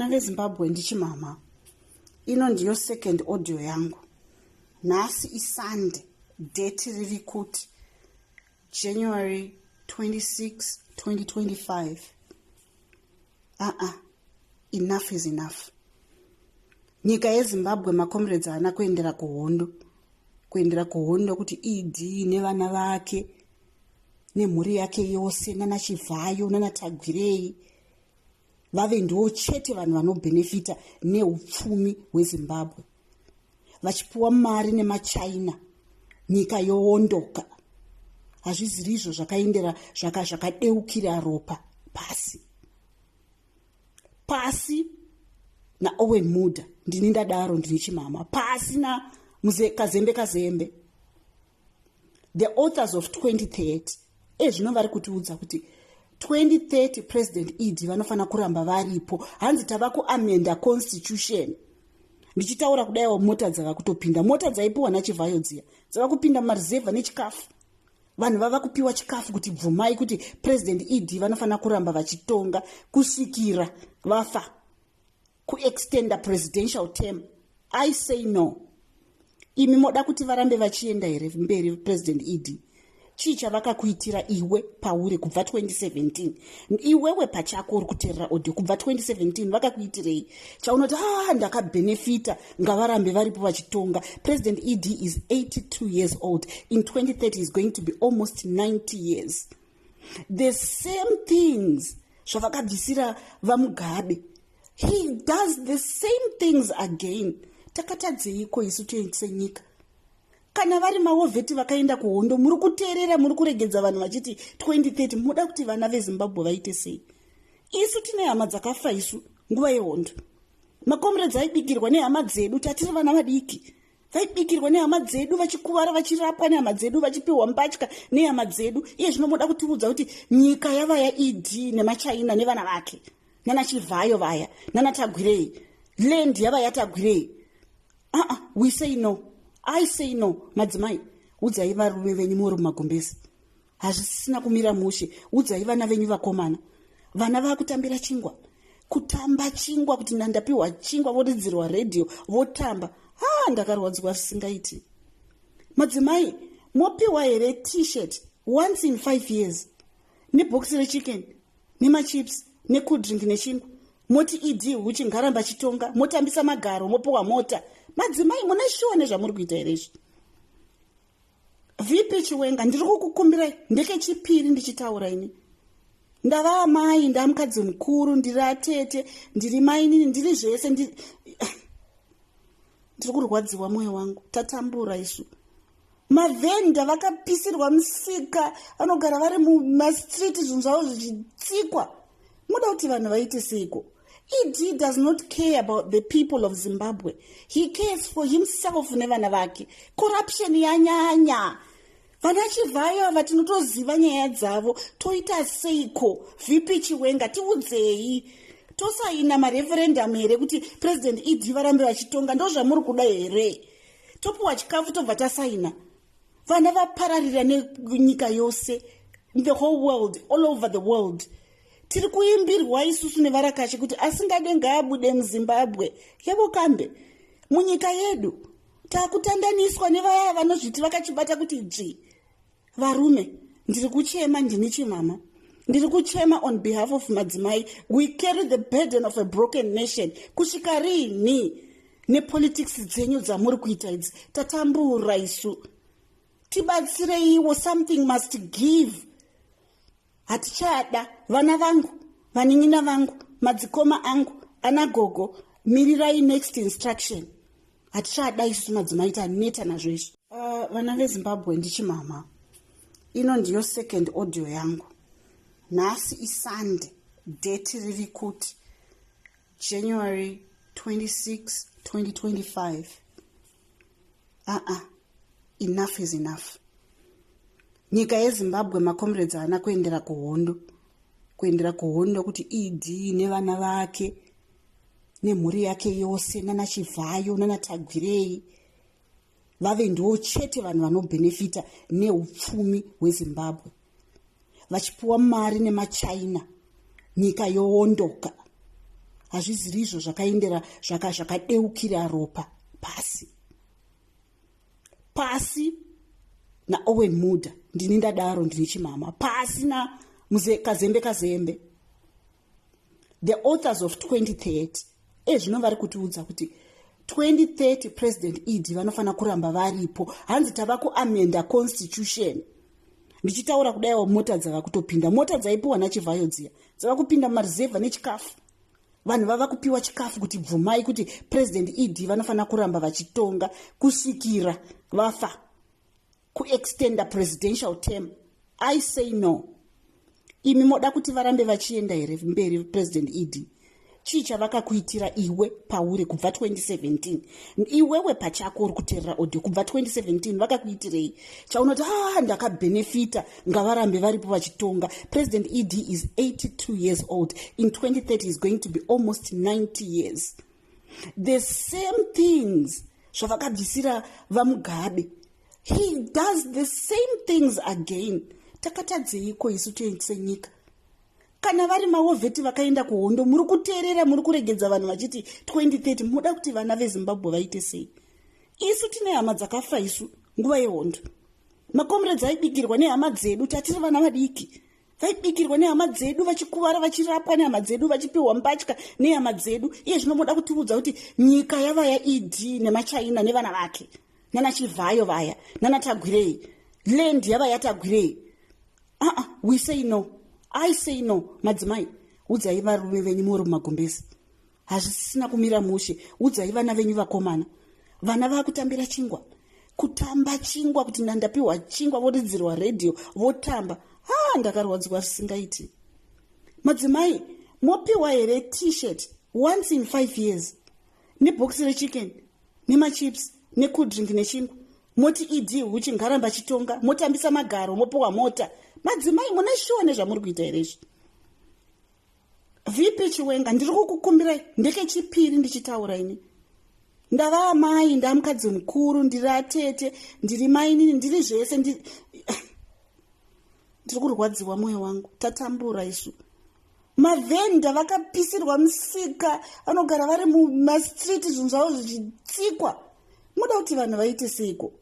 Vana veZimbabwe, ndichimama. Ino ndiyo second audio yangu. Nhasi iSunday, date riri kuti January 26, 2025. Aa, enough is enough. Nyika yeZimbabwe, macomrades haana kuendera kuhondo, kuendera kuhondo kuti ED nevana vake nemhuri yake yose, nanaChivhayo, nanaTagwirei, vave ndiwo chete vanhu vanobhenefita neupfumi hweZimbabwe, vachipiwa mari nemaChina, nyika yoondoka. Hazviziri izvo zvakaendera, zvakadeukira ropa pasi pasi naOwen Muda. Ndini ndadaro, ndini chimama. Pasi naKazembe Kazembe, the authors of 2030. Ezvino vari kutiudza kuti 2030 President ED vanofanira kuramba varipo. Hanzi tava kuamenda constitution. Ndichitaura kudaiwo, mota dzava kutopinda, mota dzaipiwa naChivhayo dziya dzava kupinda mumareserva nechikafu. Vanhu vava kupiwa chikafu kuti bvumai kuti President ED vanofanira kuramba vachitonga kusvikira vafa, kuextenda presidential term. I say no. Imi moda kuti varambe vachienda here mberi? President ED, chii chavakakuitira iwe pauri kubva 2017? Iwewe pachako uri kuteerera audio, kubva 2017 vakakuitirei chaunoti, "Ah, ndakabhenefita, ngavarambe varipo vachitonga"? President ED is 82 years old. In 2030 is going to be almost 90 years. The same things zvavakabvisira vaMugabe, he does the same things again. Takatadzeiko isu senyika? Kana vari mawar vet vakaenda kuhondo, muri kuteerera, muri kuregedza vanhu vachiti 2030. Muda kuti vana veZimbabwe vaite sei? Isu tine hama dzakafa isu nguva yehondo. Macomrades aibikirwa nehama dzedu. Tatiri vana vadiki, vaibikirwa nehama dzedu, vachikuvara vachirapwa nehama dzedu, vachipiwa mbatya nehama dzedu. Iye zvino moda kutiudza kuti nyika yava yaED nemaChina nevana vake, nanaChivhayo vaya, nanaTagwirei, land yava yaTagwirei. Aa, we say no. I say no. Madzimai, udzai varume venyu muri mumagumbezi, hazvisina kumira mushe. Udzai vana venyu vakomana. Vana vaakutambira chingwa, kutamba chingwa, kuti ndandapiwa chingwa, voridzirwa redhiyo votamba. Ha, ndakarwadziwa zvisingaiti. Madzimai, mopiwa here T-shirt once in 5 years, nebhokisi rechicken, nemachips, necooldrink, nechingwa? Moti ED huchi ngaramba chitonga, motambisa magaro, mopiwa mota. Madzimai, mune shuwa nezvamuri kuita here izvi? VP Chiwenga, ndiri kukukumbirai ndekechipiri ndichitaura. Ini ndava amai, ndamukadzi mukuru, ndiri atete, ndiri mainini, ndiri zvese. Ndiri kurwadziwa mwoyo wangu. Tatambura isu. Mavhenda vakapisirwa misika, vanogara vari mumastreet, zvinhu zvavo zvichitsikwa. Muda kuti vanhu vaite seiko? ED does not care about the people of Zimbabwe. He cares for himself nevana vake. Corruption yanyanya. Vana Chivhayo ava tinotoziva nyaya dzavo. Toita seiko? VP Chiwenga, tiudzei, tosaina mareferendum here kuti President ED varambe vachitonga? Ndo zvamuri kuda here? Topiwa chikafu, tobva tasaina? Vana vapararira nenyika yose, the whole world, all over the world. Tiri kuimbirwa isusu nevarakashi kuti asingade ngaabude muZimbabwe. Yavo kambe munyika yedu taakutandaniswa nevaya vanozviti vakachibata kuti dzvi. Varume, ndiri kuchema, ndini chimama, ndiri kuchema on behalf of madzimai. We carry the burden of a broken nation. Kusvika riini nepolitics dzenyu dzamuri kuita idzi? Tatambura isu, tibatsireiwo. Something must give. Hatichada. Vana vangu, vanin'ina vangu, madzikoma angu, anagogo, mirirai next instruction. Hatichada isusu madzimai, taneta nazvo izvi. Vana veZimbabwe, ndichimama. Ino ndiyo second audio yangu. Nhasi iSunday, date riri kuti January 26, 2025. Aa, enough is enough. Nyika yeZimbabwe, macomrades haana kuendera kuhondo, kuendera kuhondo kuti ED nevana vake nemhuri yake yose, nanaChivhayo, nanaTagwirei, vave ndiwo chete vanhu vanobhenefita neupfumi hweZimbabwe, vachipiwa mari nemaChina, nyika yoondoka. Hazviziri izvo zvakaendera zvakadeukira ropa pasi pasi naOwen Mudha. Ndini ndadaro, ndini chimama. Pasi na Kazembe Kazembe, the authors of 2030. Ezvino vari kutiudza kuti 2030 President ED vanofanira kuramba varipo. Hanzi tava kuamenda constitution. Ndichitaura kudaiwo, mota dzava kutopinda, mota dzaipiwa naChivhayo dziya dzava kupinda mumareserva nechikafu. Vanhu vava kupiwa chikafu kuti bvumai kuti President ED vanofanira kuramba vachitonga kusvikira vafa, kuextenda presidential term. I say no. Imi moda kuti varambe vachienda here mberi President ED? Chii chavakakuitira iwe pauri kubva 2017? Iwewe pachako uri kuteerera audio, kubva 2017 vakakuitirei chaunoti, "Ah, ndakabhenefita, ngavarambe varipo vachitonga"? President ED is 82 years old. In 2030 is going to be almost 90 years. The same things zvavakabvisira vaMugabe, he does the same things again. Takatadzeiko isu senyika? Kana vari mawar vet vakaenda kuhondo, muri kuteerera, muri kuregedza vanhu vachiti 2030. Muda kuti vana veZimbabwe vaite sei? Isu tine hama dzakafa isu nguva yehondo. Macomrades aibikirwa nehama dzedu. Tatiri vana vadiki, vaibikirwa nehama dzedu, vachikuvara vachirapwa nehama dzedu, vachipiwa mbatya nehama dzedu. Iye zvino moda kutiudza kuti nyika yava yaED nemaChina nevana vake, nanaChivhayo vaya, nanaTagwirei, land yava yaTagwirei? Aa, we say no. I say no. Madzimai, udzai varume venyu muri mumagumbezi, hazvisina kumira mushe. Udzai vana venyu vakomana. Vana vaakutambira chingwa, kutamba chingwa, kuti ndandapiwa chingwa, voridzirwa redhiyo votamba. Ha, ndakarwadziwa zvisingaiti. Madzimai, mopiwa here T-shirt once in 5 years nebhokisi rechicken nemachips necooldrink nechingwa, moti ED huchi ngaramba chitonga, motambisa magaro, mopiwa mota? Madzimai, mune shuwa nezvamuri kuita here izvi? VP Chiwenga, ndiri kukukumbirai ndekechipiri ndichitaura. Ini ndava amai, ndamukadzi mukuru, ndiri atete, ndiri mainini, ndiri zvese. Ndiri kurwadziwa mwoyo wangu. Tatambura isu. Mavhenda vakapisirwa musika, vanogara vari mumastreet, zvinhu zvavo zvichitsikwa. Muda kuti vanhu vaite seiko?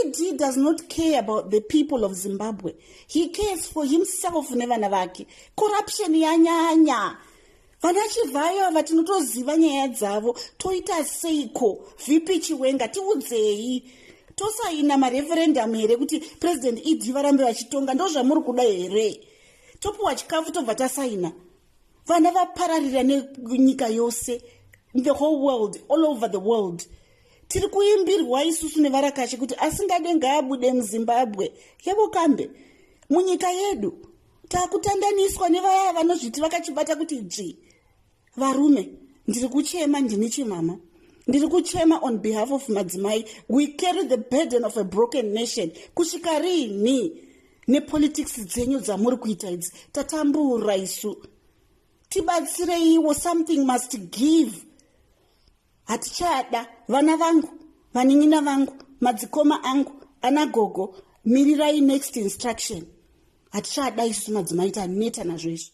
ED does not care about the people of Zimbabwe. He cares for himself nevana vake. Corruption yanyanya. Vana Chivhayo ava tinotoziva nyaya dzavo. Toita seiko? VP Chiwenga, tiudzei, tosaina mareferendum here kuti President ED varambe vachitonga? Ndo zvamuri kuda here? Topiwa chikafu tobva tasaina? Vana vapararira nenyika yose, the whole world, all over the world. Tiri kuimbirwa isusu nevarakashi kuti asingade ngaabude muZimbabwe. Yavo kambe munyika yedu taakutandaniswa nevaya vanozviti vakachibata kuti dzvi. Varume, ndiri kuchema, ndini chimama, ndiri kuchema on behalf of madzimai. We carry the burden of a broken nation. Kusvika riini nepolitics dzenyu dzamuri kuita idzi? Tatambura isu, tibatsireiwo. Something must give. Hatichada. Vana vangu, vanin'ina vangu, madzikoma angu, anagogo, mirirai next instruction. Hatichada isu madzimai, taneta nazvo izvi.